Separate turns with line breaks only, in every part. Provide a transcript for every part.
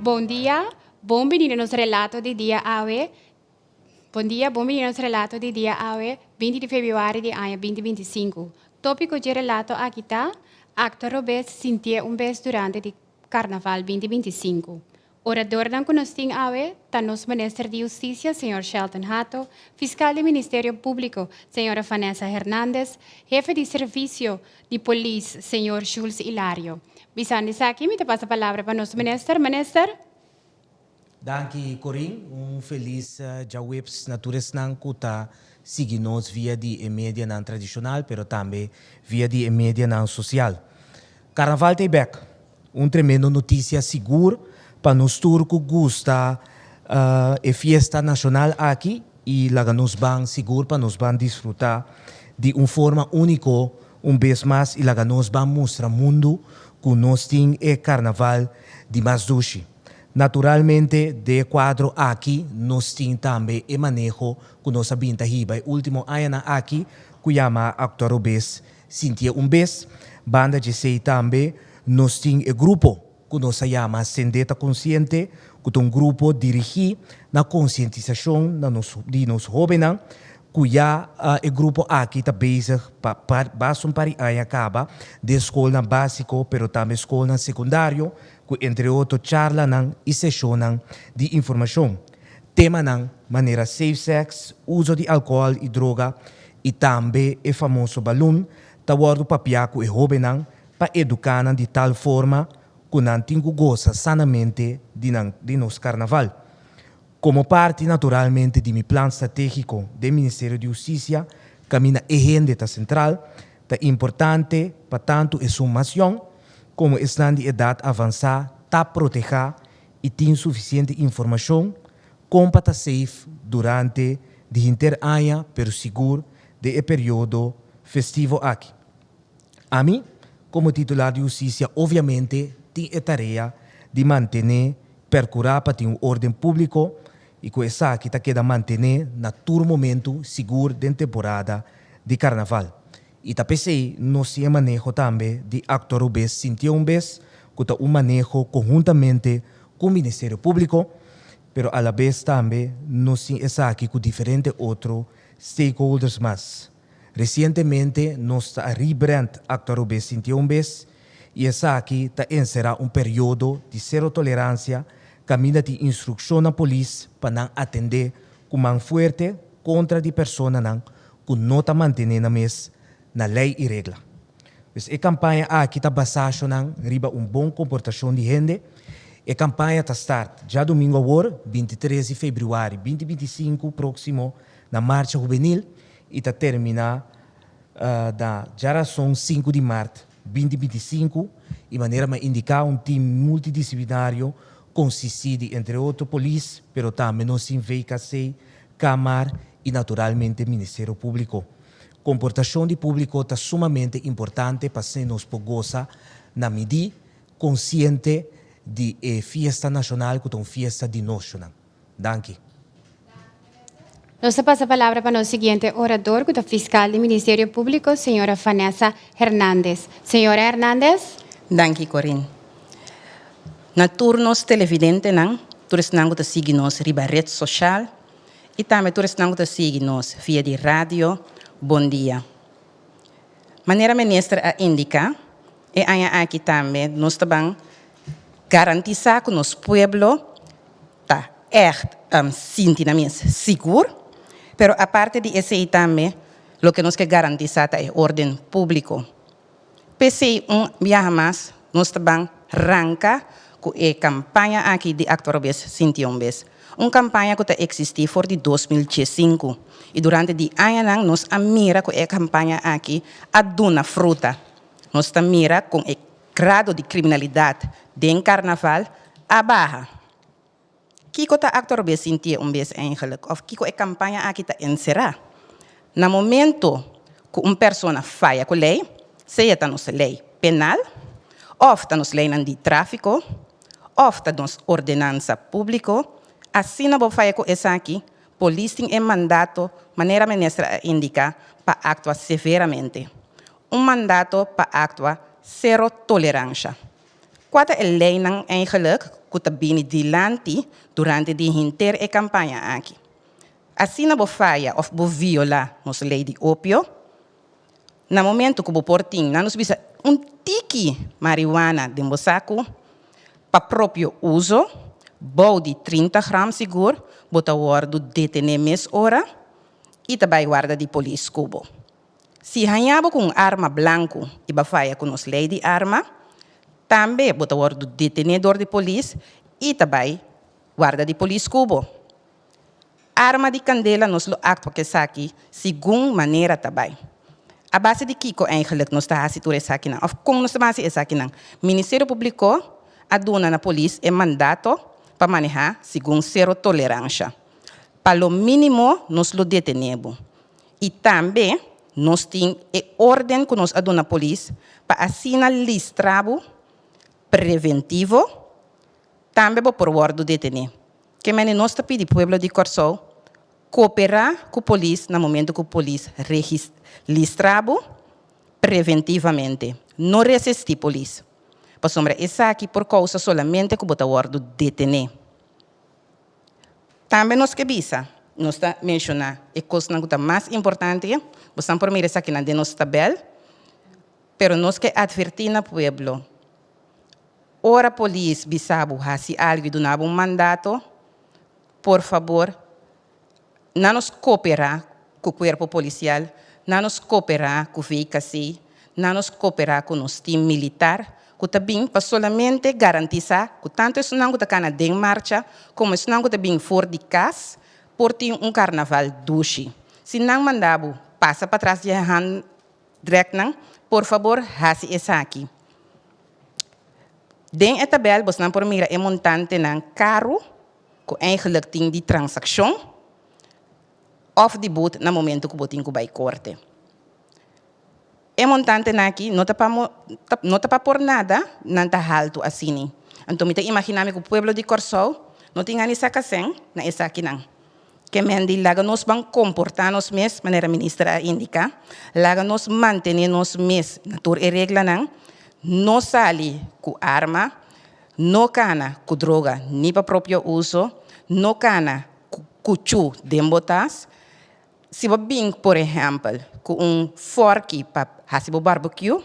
Bon dia, bon bini na nos relato di dia awe. Bon dia, bon bini na nos relato di dia awe, 20 di februari di aña 2025. Tópiko di relato aki ta Aktua robes sintié un bes durante di Karnaval 2025. Oradornan ku nos tin awe ta nos Minister di Hustisia, señor Shelton Hato, Fiskal di Ministerio Públiko, señora Vanessa Hernandez, Hefe di Servisio di Polis, señor Jules Ilario. Bisando esaki, mi ta pasa palabra pa nos Minister. Minister?
Danki Corin, un felis djaweps na tur esnan ku ta sigui nos via di e medianan tradishonal pero tambe via di e medianan sosial. Karnaval ta e bek, un tremendo notisia sigur pa nos tur ku gusta e fiesta nashonal aki i laga nos ban sigur pa nos ban disfrutá di un forma úniko un bes mas i laga nos ban mustra mundu ku nos tin e karnaval di mas dushi. Naturalmente den e kuadro aki nos tin tambe e maneho ku nos a bin ta hiba e último añanan aki ku yama Aktua Robes Sintié un bes. Banda djesei tambe nos tin e grupo ku nos a yama Sendé ta Konsiente ku ta un grupo dirigí na konsientisashon na nos di nos hóbennan ku ya e grupo aki ta bezig pa basta un par di aña kaba den skolnan básiko pero tambe skolnan sekundario ku entre otro charlanan i seshonnan di informashon. Temanan manera safe sex, uso di alkohòl i droga i tambe e famoso balun ta wòrdu papiá ku e hóbennan pa eduká nan di tal forma ku nan tin ku gosa sanamente di nan di nos karnaval. Komo parti naturalmente di mi plan stratégiko den Ministerio di Hustisia kaminda e hende ta sentral, ta importante pa tantu esun mas yòn komo esnan di edat avansá ta protehá i tin sufisiente informashon kon pa ta safe durante di henter aña pero sigur den e periodo festivo aki. Ami, komo titular di hustisia obviamente tin e tarea di mantené, perkurá pa tin un órden públiko i ku esaki ta keda mantené na tur momentu sigur den temporada di karnaval. I ta p'esei nos tin e maneho tambe di Aktua Rubes Sintié un Bes ku ta un maneho konhuntamente ku Ministerio Públiko, pero alabes tambe nos tin esaki ku diferente otro stakeholders mas. Resientemente nos ta a rebrand Aktua Rubes Sintié un Bes i esaki ta enserá un periodo di sero toleransia kaminda tin instrukshon na polis pa nan atendé ku man fuerte kontra di personanan ku no ta mantené nan mes na lei i regla. Pues e kampaña aki ta basá nan riba un bon komportashon di hende. E kampaña ta start djadumingu awor, 23 di febrüari 2025 próksimo na Marcha Hubenil i ta terminá na djarason 5 di mart 2025 i manera mi a indiká un tim multidisiplinario konsistí di entre otro polis pero tambe nos tin VKC, Kamar i naturalmente Ministerio Públiko. Komportashon di públiko ta sumamente importante pa asina nos por gosa na midí konsiente di e fiesta nashonal ku ta un fiesta di nos shonnan. Danki.
Nos ta pasa palabra pa nos siguiente orador ku ta Fiskal di Ministerio Públiko, señora Vanessa Hernandez. Señora Hernandez.
Danki Corinne. Na tur nos televidentenan, tur esnan ku ta sigui nos riba ret soshal i tambe tur esnan ku ta sigui nos via di radio, bon dia. Manera Minister a indiká, e aña aki tambe nos ta ban garantisá ku nos pueblo ta ègt sinti nan mes sigur, pero aparte di esei tambe loke nos ke garantisá ta e órden públiko. P'esei un biaha mas nos ta ban ranka ku e kampaña aki di Aktua Robes Sinti Un Bes. Un kampaña ku ta eksistí for di 2015 i durante di añanan nos a mira ku e kampaña aki a duna fruta. Nos ta mira kon e grado di kriminalidat den karnaval a baha. Kiko ta Aktua Robes Sinti Un Bes eigenlijk òf kiko e kampaña aki ta enserá? Na momento ku un persona faya ku lei, sea ta nos lei penal òf ta nos leinan di tráfiko òf ta nos ordenansa públiko, asina bo faya ku esaki, polis tin e mandato, manera minister a indiká, pa aktua severamente. Un mandato pa aktua sero toleransha. Kua ta e leinan eigenlijk? ku ta bini dilanti durante di henter e kampaña aki. Asina bo faya òf bo violá nos lei di opio, na momento ku bo por tin, nan nos bisa, un tiki marihuana den bo saku pa propio uso, bou di 30 gram sigur, bo ta wòrdu detené mes ora i ta bai warda di polis ku bo. Si haña bo ku un arma blanku i bo a faya ku nos lei di arma, tambe bo ta wòrdu detené dor di polis i ta bai warda di polis ku bo. Arma di kandela nos lo aktua ku esaki segun manera ta bai. A base di kiko eigenlik nos ta hasi tur esakinan òf kon nos ta hasi esakinan? Ministerio Públiko a duna na polis e mandato pa manehá segun sero toleransha. Pa lo mínimo nos lo detené bo. I tambe nos tin e órden ku nos a duna polis pa asina listra bo preventivo, tambe bo por wòrdu detené. Ke mende nos ta pidi pueblo di Kòrsou koperá ku polis na momento ku polis listra bo preventivamente. No resistí polis, pasobra esaki por kousa solamente ku bo ta wòrdu detené. Tambe nos ke bisa, nos ta menshoná e kosnan ku ta mas importante, bosan por mira esakinan den nos tabèl, pero nos ke atvertí na pueblo, ora polis bisa bo hasi algu i duna bo un mandato, por fabor, na nos koperá ku kuerpo polisial, na nos koperá ku VKC, na nos koperá ku nos tim militar ku ta bin pa solamente garantisá ku tantu esunnan ku ta kana den marcha komo esunnan ku ta bin for di kas por tin un karnaval dushi. Si nan manda bo pasa patras di e handreknan, por fabor hasi esaki. Den e tabèl bosnan por mira e montantenan karu ku eigenlijk tin di transakshon òf di but na momento ku bo tin ku bai korte. E montantenan aki no ta pa no ta pa por nada nan ta haltu asini. Anto mi ta imaginá mi ku pueblo di Kòrsou no tin ani saka sèn na esakinan. Ke men di laga nos ban komportá nos mes manera minister a indiká, laga nos mantené nos mes na tur e reglanan, no sali ku arma, No kana ku droga ni pa propio uso, no kana ku kuchú den bo tas. Si bo bin por ehèmpel ku un fòrki pa hasi bo barbekiú,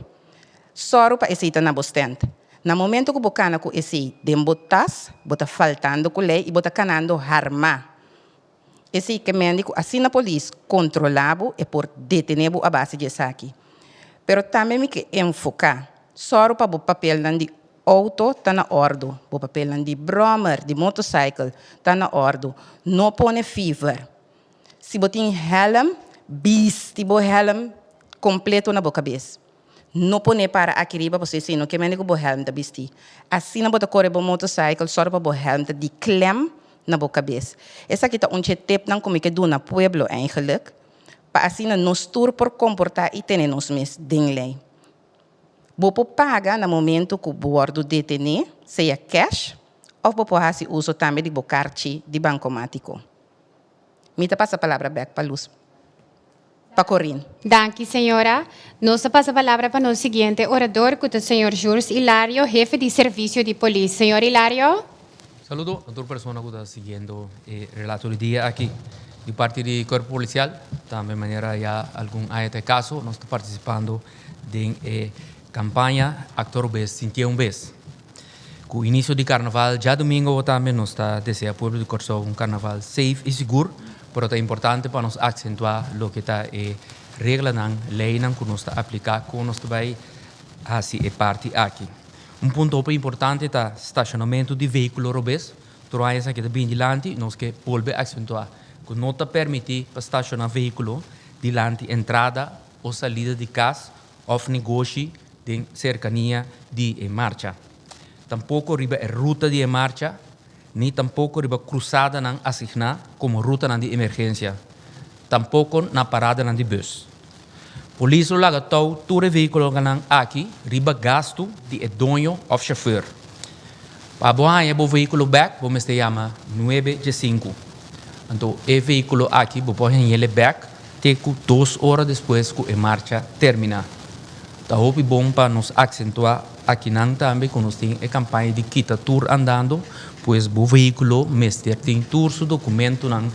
sòru pa esei ta na bo stènt. Na momentu ku bo kana ku esei den bo tas, bo ta faltando ku lei i bo ta kanando harmá. Esei ke mende ku asina polis kontrolá bo e por detené bo a base di esaki. Pero tambe mi ke enfoká, sòru pa bo papelnan di outo ta na òrdu, bo papelnan di bròmer, di motosaikel ta na òrdu. No pone fever. Si bo tin hèlm, bisti bo hèlm kompleto na bo kabes. No pone para aki riba pasobra esei no ke mende ku bo hèlm ta bistí. Asina bo ta kore bo motosaikel, sòru pa bo hèlm ta di klèm na bo kabes. Esaki ta un dje tepnan ku mi ke duna pueblo eigenlik pa asina nos tur por komportá i tene nos mes den lei. Bo por paga na momento ku bo wòrdu detené, sea kèsh òf bo por hasi uso tambe di bo karchi di bankomátiko. Mi ta pasa palabra bèk pa Luz. Pa Corine.
Danki, señora. Nos ta pasa palabra pa nos siguiente orador cu ta señor Jules Hilario, hefe di servicio di polis. Señor Hilario.
Saludo na tur persona cu ta siguiendo e relato di dia aki di parti di Cuerpo Policial. Tambe manera ya algun aña ta e caso, nos ta participando den e campaña Actor Bes Sintié un Bes. Cu inicio di carnaval djadomingo tambe nos ta desea pueblo di Corsou un carnaval safe y sigur, pero ta importante pa nos accentua loke ta e reglanan, leynan cu nos ta aplica con nos ta bay haci e parti aki. Un punto hopi importante ta stacionamento di vehiculo robes. Tur aña esaki ta bini dilanti, nos ke bolbe accentua cu no ta permiti pa staciona vehiculo dilanti entrada o salida di cas òf negoshi den serkania di e marcha. Tampoko riba e ruta di e marcha, ni tampoko riba krusadanan asigná komo rutanan di emergensia, tampoko na paradanan di bùs. Polis lo laga tou tur e vehíkulonan aki riba gastu di e doño òf shofùr. Pa bo haña bo vehíkulo bèk bo mester yama nuebe djesinku. Anto e vehíkulo aki bo por hañ'el bèk Te ku dos ora despues ku e marcha terminá. Ta hopi bon pa nos aksentuá Akinan tambe ku nos tin e kampaña di kita tur andando, pues bo vehíkulo mester tin tur su dokumentonan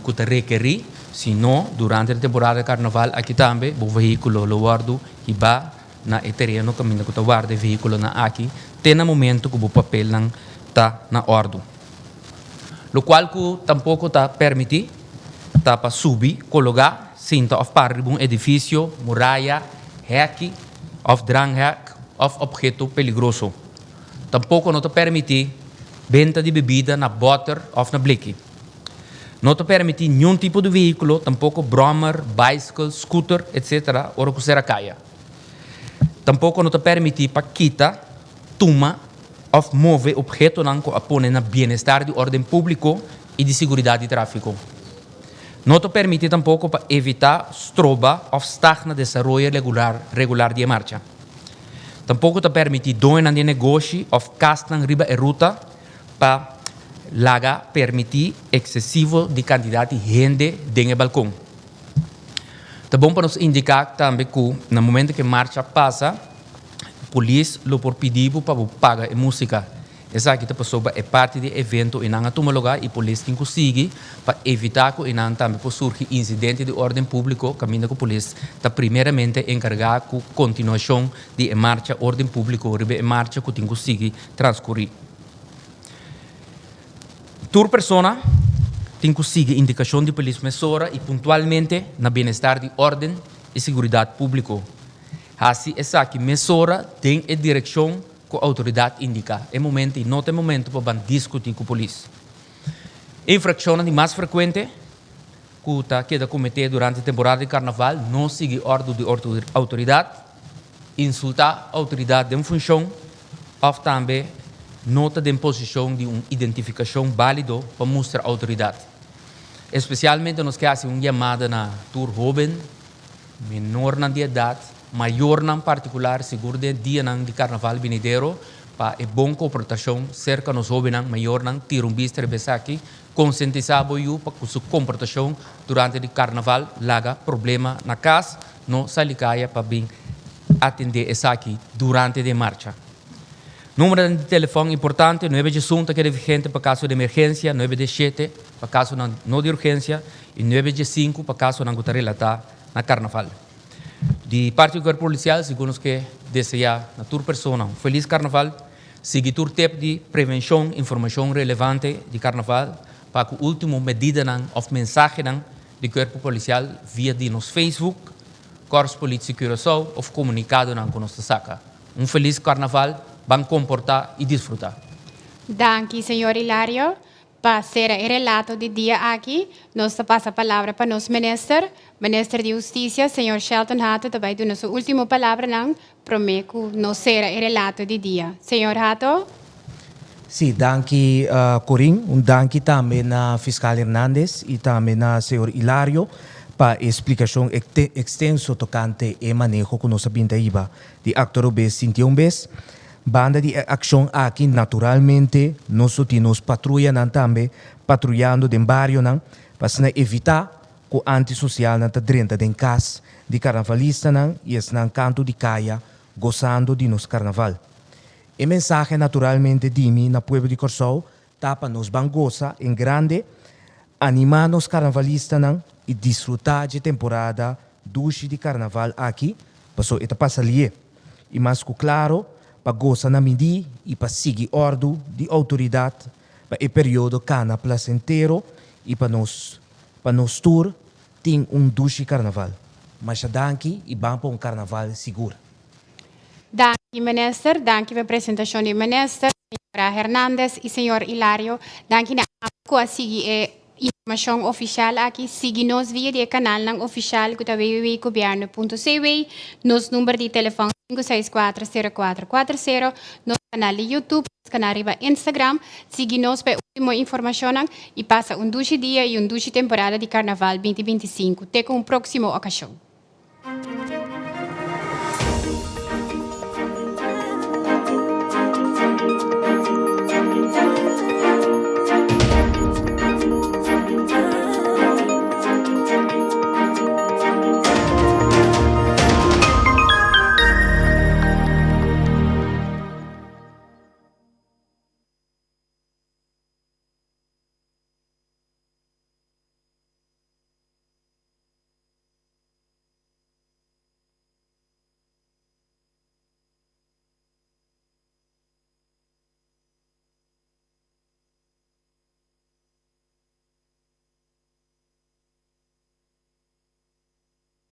ku ta rekerí, si no durante e temporada di karnaval aki tambe bo vehíkulo lo wòrdu hibá na e tereno kaminda ku ta warda e vehíkulonan aki te na momento ku bo papelnan ta na òrdu. Lokual ku tampoko ta permití ta pa subi, kologá, sinta òf para riba un edifisio, muraya, hèki òf dranghèk òf opheto peligroso. Tampoko no ta permití benta di bebida na bòter òf na bleki. No ta permití niun tipo di vehíkulo, tampoko bròmer, baiskel, skuter, etc. Ora ku sera kaya. Tampoko no ta permití pa kita, tuma òf move ophetonan ku a pone na bienestar di órden públiko i di siguridat di tráfiko. No ta permití tampoko pa evitá, stroba òf stagna desaroyo regular regular di e marcha. Tampoko ta permití doñonan di negoshi òf kasnan riba e ruta pa laga permití eksesivo di kantidat di hende den e balkon. Ta bon pa nos indiká tambe ku na momento ku e marcha pasa, polis lo por pidi bo pa bo paga e músika. Esaki ta pasobra e parti di e evento einan a tuma lugá i polis tin ku sigui pa evitá ku einan tambe por surgi insidente di órden públiko kaminda ku polis ta primeramente enkargá ku kontinuashon di e marcha órden públiko riba e marcha ku tin ku sigui transkurí. Tur persona tin ku sigui indikashon di polis mesora i puntualmente na bienestar di órden i siguridat públiko. Hasi esaki mesora den e direkshon ku outoridat indiká. E momento ei no ta e momento pa ban diskutí ku polis. E infrakshonnan di mas frekuente ku ta keda kometé durante temporada di karnaval, no sigui òrdu di outoridat, insultá outoridat den funshon òf tambe no ta den posishon di un identifikashon bálido pa mustra outoridat. Espesialmente nos ke hasi un yamada na tur hóben, menornan di edat, mayornan partikular sigur den e dianan di karnaval binidero pa e bon komportashon serka nos hóbennan, mayornan tira un bista riba esaki, konsientisá bo yu pa ku su komportashon durante di karnaval laga problema na kas, no sali kaya pa bin atendé esaki durante di e marcha. Númeronan di telefòn importante, nuebe djesun ta keda vigente pa kaso di emergensia, nuebe djeshete pa kasonan no di urgensia i nuebe djesinku pa kasonan ku ta relatá na karnaval. Di parti di Kuerpo Polisial sigur nos ke deseá na tur persona un felis karnaval. Sigui tur tep di prevenshon, informashon relevante di karnaval pa ku último medidanan òf mensahenan di Kuerpo Polisial via di nos Facebook, Korps Politie Curaçao òf komunikadonan ku nos ta saka. Un felis karnaval, ban komportá i disfrutá.
Danki, señor Hilario. Pa sera e relato di dia aki, nos ta pasa palabra pa nos minister, Minister di Hustisia, señor Shelton Hato ta bai duna su ultimo palabranan prome ku nos sera e relato di dia. Señor Hato.
Sí, danki Corin. Un danki tambe na Fiscal Hernandez y tambe na señor Hilario pa e splicacion extenso tocante e maneho cu nos a binta hiba di acto robes sinti un bes. Banda di e akshon aki naturalmente nos lo tin nos patruyanan tambe patruyando den barionan pa asina evitá ku antisosialnan ta drenta den kas di karnavalistanan i esnan kantu di kaya gosando di nos karnaval. E mensahe naturalmente di mi na pueblo di Kòrsou ta pa nos ban gosa en grande, animá nos karnavalistanan i disfrutá dje temporada dushi di karnaval aki paso e ta pasa lié. I mas ku klaro pa gosa na midí i pa sigui òrdu di outoridat pa e periodo kana plasentero i pa nos pa nos tur tin un dushi karnaval. Masha danki i ban pa un karnaval sigur.
Danki Minister, danki pa e presentashon di Minister, Señora Hernandez i Señor Hilario. Danki na abo ku a sigui e informashon ofishal aki. Sigui nos via di e kanalnan ofishal ku ta www.gobierno.cw, nos number di telefòn 564 0440, nos kanal di YouTube, nos kanal riba Instagram. Sigui nos pa e último informashonnan i pasa un dushi dia i un dushi temporada di Karnaval 2025. Te ku un próksimo okashon.